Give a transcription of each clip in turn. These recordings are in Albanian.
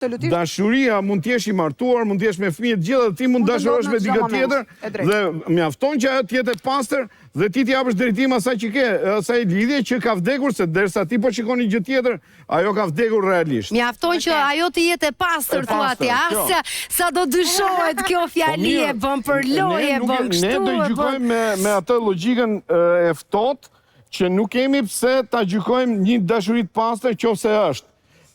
Absolutisht. Dashuria mund të jesh i martuar, mund të jesh me fëmijë të gjitha dhe ti mund Mund të të ndodhë dashurosh në me çdo dikë moment. tjetër E drejtë. dhe mjafton që ajo të jetë e pastër dhe ti t'i japësh drejtim asaj që ke, asaj lidhje që ka vdekur se derisa ti po shikon një gjë tjetër, ajo ka vdekur realisht. Mjafton që Vërtet. ajo të jetë e pastër, E thua ti, pastër, ah, kjo. sa, sa do dyshohet kjo Po fjali mirë, e bën për ne lojë, e nuk bën ne kështu, do e bën... gjykojmë me me atë logjikën e, e ftohtë që nuk kemi pse ta gjykojmë një dashuri të pastër qofse është.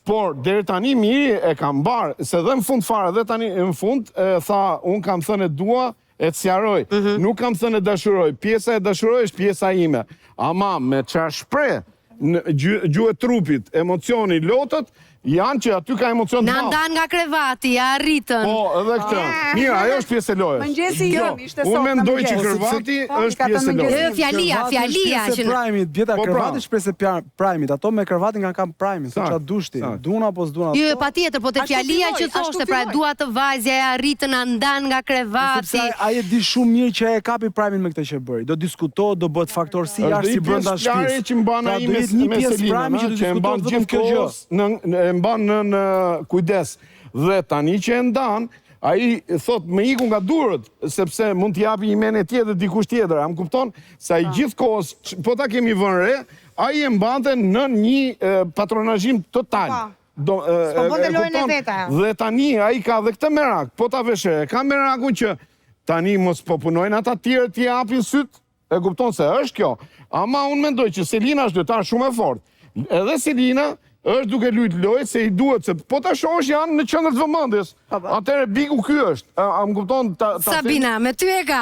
Por deri tani Miri e ka mbar, se dhe në fund fare, dhe tani në fund e, tha un kam thënë e dua, e të sqaroj. Nuk kam thënë e dashuroj. Pjesa e dashuroj është pjesa ime. Ama me çfarë shpreh në gjuhë e trupit, emocioni, lotët janë që aty ka emocion të Na madh. ndan nga krevati, ja arritën. Po, edhe këtë. Mirë, ajo është pjesë e lojës. Mëngjesi Jo, im ishte Unë sot në mendoj që mëngjes. kërvati Po, i është ka thënë pjesë e mëngjesi. lojës. E, fjalia, Kërvati është fjalia pjesë e që në- prime-it, bjeta Po, pra. kërvati është pjesë e prime-it. Ato me kërvatin kanë kanë prime-in, thotë Sakt, çfarë dush ti, sakt. dun apo s'dun ato. Jo, jo, patjetër, po te Ashtu fjalia filloi, që ashtu thoshte, pra e filloi. dua të vajzja e arritën, na ndan nga krevati. Sepse ai ai e di shumë mirë që e kapi prime-in me këtë që bëri. Do diskutohet, do bëhet faktor si Është jashtë dhe si një brenda pjesë plare shtëpisë. që mban Pra ai do me, jetë një me pjesë Selinën, prime që ëh, do që e mban diskutohet vetëm gjithë kjo gjë. kohës në, në- e mban në, në kujdes. Dhe tani që e ndan, ai thot më iku nga durët, sepse mund t'i japi një mendje tjetër dikush tjetër. A më kupton? Se ai gjithë kohës, ç- po ta kemi vënë re, ai e mbante në një e, patronazhim total. Po. Do, e, S'po e, bënte e lojën e kupton? vet ajo. Dhe tani ai ka dhe këtë merak, po ta vesh re, ka merakun që tani mos po punojnë ata tjerë t'i japin syt, e kupton se është kjo. Ama unë mendoj që Selina është lojtar shumë e fortë. Edhe Selina është duke luajt lojë se i duhet se po ta shohësh janë në qendër të vëmendjes. Po, po. Atëherë bigu ky është. A, a më kupton ta, ta themi- Sabina, me ty e ka.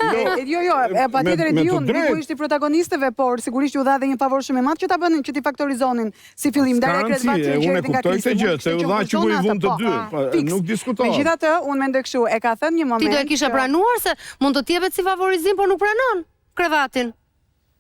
Jo, E, Jo, jo, e patjetër e me- me di të unë, Bigu drejtë. ishte i protagonistëve, por sigurisht ju dha edhe një favor shumë i madh që ta bënin, që t'i faktorizonin si fillim. S'ka Ndarja rëndësi, krevatit e, që unë e erdhi nga kuptoj Kristi, këtë gjë, mund se kishte u qenë dha që kur i kushton vunë të atë, dy, po, pa, fiks. nuk diskutohet. Megjithatë, unë mendoj kështu, e ka thënë një moment. Ti do e kisha që- pranuar se mund të t'jepet si favorizim, por nuk pranon krevatin.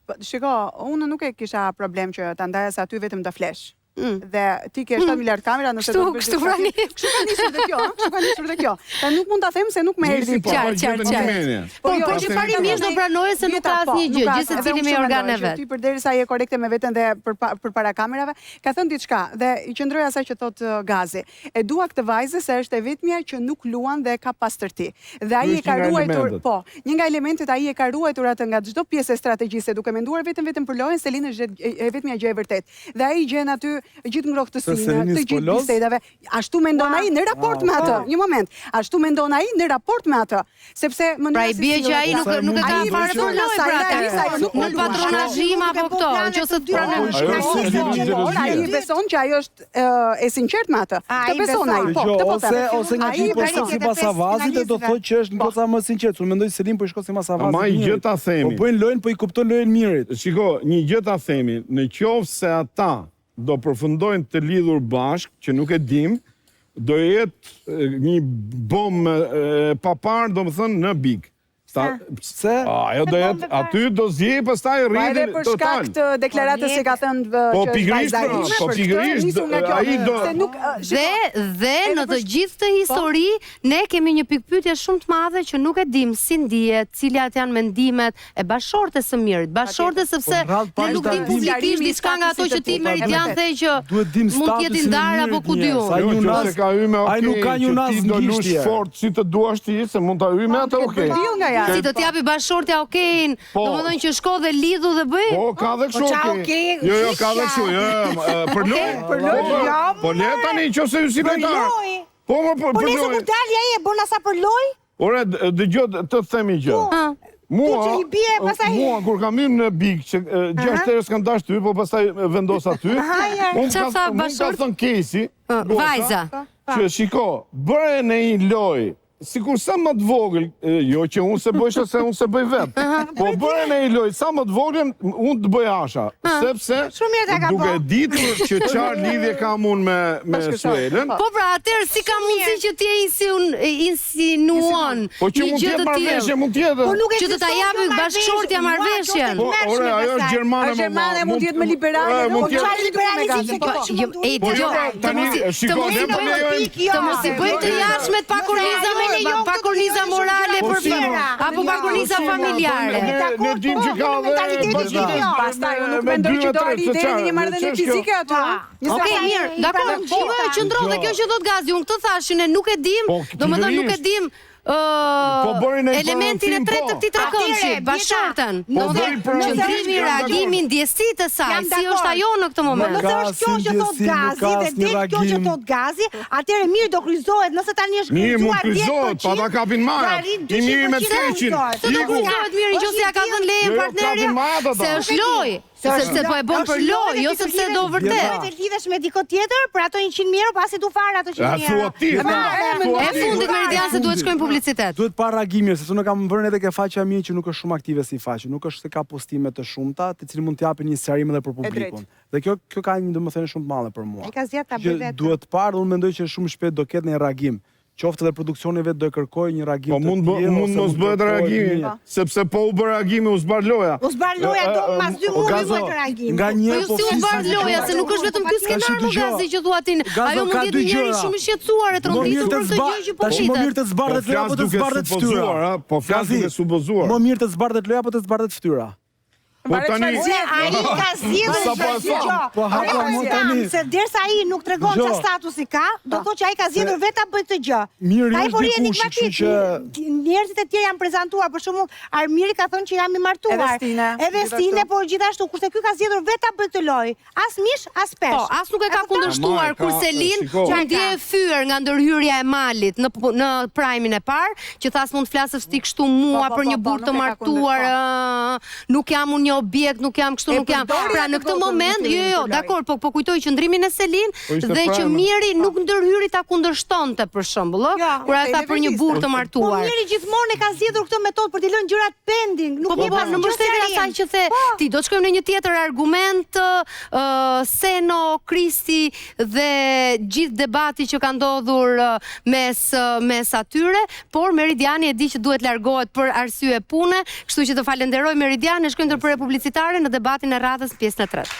Po, Shiko, unë nuk e kisha problem që ta ndaja se aty vetëm do flesh. Mm. Dhe ti ke 7 miliard kamera nëse Kështu- do të bësh kështu diçka prani. tjetër. Kështu ka nisur dhe kjo, ëh, kështu ka nisur dhe kjo. Ta nuk mund ta them se nuk më Nisi, erdhi po, Qartë, pa qartë, gjetën një qartë. mendje. Po, jo, por jo, që jo, parimisht do pranoje se nuk Jeta, ka po, asnjë nuk gjë, ka gjithë asnjë. secili Edhe me unë kështu organe mendoj që vet. Ti përderisa je korrekte me veten dhe përpa, përpara kamerave, ka thënë diçka dhe i qëndroj asaj që thot uh, Gazi. E dua këtë vajzë se është e vetmja që nuk luan dhe ka pastërti. Dhe ai Ky e është ka një nga ruajtur, elementët. po, një nga elementet ai e ka ruajtur atë nga çdo pjesë e strategjisë, duke menduar vetëm vetëm për lojën, Selin është e, e vetmja gjë e vërtetë. Dhe ai gjen aty gjithë Se ngrohtësinë, Selini të gjithë s'po loz? bisedave. Ashtu mendon ai në raport me atë. Një moment. Ashtu mendon ai në raport me atë, sepse mënyra Pra i si bie që sillet ai nuk Sa e nuk e mund ka të fare bëj për që- lojë, pra Ai atë. ai nuk Në luan. patronazhim Nuk e apo po këto, plane nëse të të dy. pranon. Ajo Ai është beson, Selini por ai xhelozie. beson që ajo është ë, e sinqert me atë. Ai Këtë beson beson. ai, po, Dëgjo, këtë po ose them. ose nga Ai që i po beson. shkon sipas avazit e do thotë që është në goca më sinqert. Unë mendoj Selin po i shkon sipas avazit. Ama i gjë Mirit. ta themi. Po bëjnë lojën, po i kupton lojën Mirit. Shiko, një gjë ta themi, në qoftë se ata do përfundojnë të lidhur bashkë, që nuk e dim, do jetë e, një bombë e, papar, domethënë në Big. Ta, Pse? A, ajo do jetë aty do zjej pastaj Po edhe rrjetin për total. shkak të deklaratës që ka thënë vë, Po, që është pikërisht, vajza pra, ime, po, për këtë pikërisht, nisur nga kjo. ai do- Se nuk ë, shiko, Dhe dhe Edhe në për të sh- gjithë këtë histori ne kemi një pikpyetje shumë të madhe që nuk e dim si ndihet, cilat janë mendimet e bashortes së mirit, bashortes sepse Po, në radhë ne parë nuk ta dim dim. publikisht diçka nga ato që ti Po, Meridian vërtet. the që Duhet dim mund të jetë i statusin e ndarë apo Mirit ku një di herë, unë. sa Jo, Ai që unaz- se ka hyme, ai okay, nuk ka një që unaz ti do ngisht lush tjerë. fort si të duash ti, se mund ta hyme atë, okay. Deal nga ja. Si të t'japi bashortja okein, Po. domethënë që shko dhe lidhu dhe bëj. Po, ka dhe kështu, Po, qa okay. okej, Jo, jo, ka dhe kështu, jo, jo, e, për lojë. Për lojë, Po, jo, Po le tani nëse ju si Për lojtar. lojë. Po, po, po, Po për nesër lojë. kur dali ai e bën asa për lojë? Ore, d- dëgjoj të të them një gjë. Ha. Mua, Tu që i bie, pastaj- mua kur kam hyrë në Big, që e, gjashtë herë s'kam dashur ty, po pastaj e, vendos aty. Unë Qa ka tha unë ka bashort? thënë Casey, Ë, goca, vajza. që shiko, bëre në një lojë, sikur sa më të vogël, e, jo që unë se bëjsha se unë se bëj vetë, po bëre në një lojë sa më të vogël, unë të bëj asha, sepse Shumë mirë ta ka duke bo. ditur që çfarë lidhje kam unë me me Suelën, Po pra, atëherë si ka mundësi që ti e insiun- e insinuon po që një mund të gjë jetë të marrëveshje, tillë? mund të jetë. Po nuk Që të ta ekziston japi kjo bashkëshortja marrëveshje, marrëveshjen. mua, Po, qoftë ore, e ajo është tmerrshme gjermane, Është gjermane, mama, mund të jetë më liberale, e, dhe mund po të jetë- Çfarë liberalizim se Po, kjo që jo, mund e, Po jo, dëgjoj, pra, të tani, mos i- shiko, të mos ne i po bëjmë lejojmë- të mos i bëjmë të jashtmet pa korniza me. e lejon pa këtë, korniza do lejon morale shumë për gjëra të tjera. apo pa korniza Po, familjare. Ne ne dim që ka Po, dhe mentalitetit bashkëpunëtor jo. Pastaj unë nuk me mendoj dy që me do tre, arrijë se deri në çfarë, një marrëdhënie ç'është kjo? fizike aty. ëh? Një Okej, sekondë. mirë, dakor, pranon po gjitha. qëndron dhe kjo që thot Gazi, unë këtë thashin, ne nuk e dim, Po, domethënë nuk e pikërisht. dim Po bëri në elementin e informacim, tretë të po. këtij trekëndshi, Atëre, bashorten. Po Domethënë bëri për qëndrimi, jam dakord. reagimi, ndjesitë e saj, Jam si dakord. është ajo në këtë moment. Nëse Ka është kjo që asnjë thot ndjesi, nuk Gazi ka dhe asnjë del kjo që reagim. thot Gazi, atëherë mirë do kryzohet, nëse tani është Mirë, mund kryzuar kryzohet, 10%, pa ta kapin majat. do arrin I miri me 200% të keqin. kryzohet. Se do Iku. kryzohet mirë nëse ja ka dhënë lejen Jo, jo, partnerja, kapin majat ata. se është lojë, Se është sepse po e bën është për lojë, jo dhe ti sepse do lidhesh- vërtet. Duhet të lidhesh me dikë tjetër për ato 100.000 euro, pasi tu fare ato 100.000 A euro. thua ti? Fare. Thua E ti. fundit Meridian se duhet shkojmë publicitet. Duhet pa reagimi, sepse unë kam vënë edhe ke faqja e mirë që nuk është shumë aktive si faqe, nuk është se ka postime të shumta, të cilën mund të japin një sqarim edhe për publikun. Dhe kjo kjo ka një domethënie shumë të madhe për mua. E ka zgjedh ta Që bëj vetë. Duhet parë, dhe unë mendoj që shumë shpejt do ketë një reagim. Qoftë edhe produksioni vetë do e kërkojë një reagim Po të mund bë, tillë, mund ose mos bëhet kërkojë reagimi, një- sepse po u bë reagimi u zbar loja. U zbar loja do mas dy O, muaj Gazo, bëhet reagim. Nga Po një ju si u zbardh loja, se nuk është vetëm ky skenar Tashi mo dëgjo. Gazi që thua ti. Gazo, Ajo mund ka të jetë dy një njeri gjëra. shumë i shqetësuar e Më mirë tronditur të për këtë zba- gjë që po Tash më mirë flitet. të zbardhet Po loja flas apo të duke zbardhet fytyra. supozuar, a? Po flas Gazi, duke supozuar. Më mirë të zbardhet loja apo të zbardhet fytyra? Po tani Ore, ai ka zgjedhur Sa po e çdo tham? gjë. Po, hapa Ore, mo tham, tani. Se derisa ai nuk tregon Dëgjo. çfarë statusi ka, do thotë që ai ka zgjedhur vetë ta bëj këtë gjë. Mirë, Ai është po rri dikush, enigmatik. kështu që- Njerëzit e tjerë janë prezantuar, për shembull, Armiri ka thënë që jam i martuar. Edhe Stine, Edhe gjithashtu. Stine, por gjithashtu, kurse ky ka zgjedhur vetë ta bëj këtë lojë. As mish, as pesh. Po, as nuk e ka kundërshtuar Ama e ka- kur Selin shiko. që ndje e fyer nga ndërhyrja e Malit në në prajmin e parë, që tha s'mund të flasësh ti kështu mua Po, po, për një po, po, burrë të nuk e ka martuar, ë, nuk jam unë një objekt, nuk jam kështu, E nuk jam. përdori Pra atë në këtë gotën në moment, fillim jo, jo, të lojë. dakor, po po kujtoj qëndrimin e Selin Po ishte dhe që prajme. Miri nuk ndërhyri ta kundërshtonte për shembull, ë, Jo, kur ai e tha për një burrë të Po martuar. Miri gjithmonë e ka zgjedhur këtë metodë për t'i lënë gjërat pending, nuk Po, po, jep po, asgjë në mbështetje sqarim. asaj që the, Po. ti do të shkojmë në një tjetër argument, ë, Seno, Kristi dhe gjithë debati që ka ndodhur ë, mes ë, mes atyre, por Meridiani e di që duhet largohet për arsye pune, kështu që të falenderoj Meridian, e shkojmë ndërprerje publicitare në debatin e radhës në pjesën e tretë.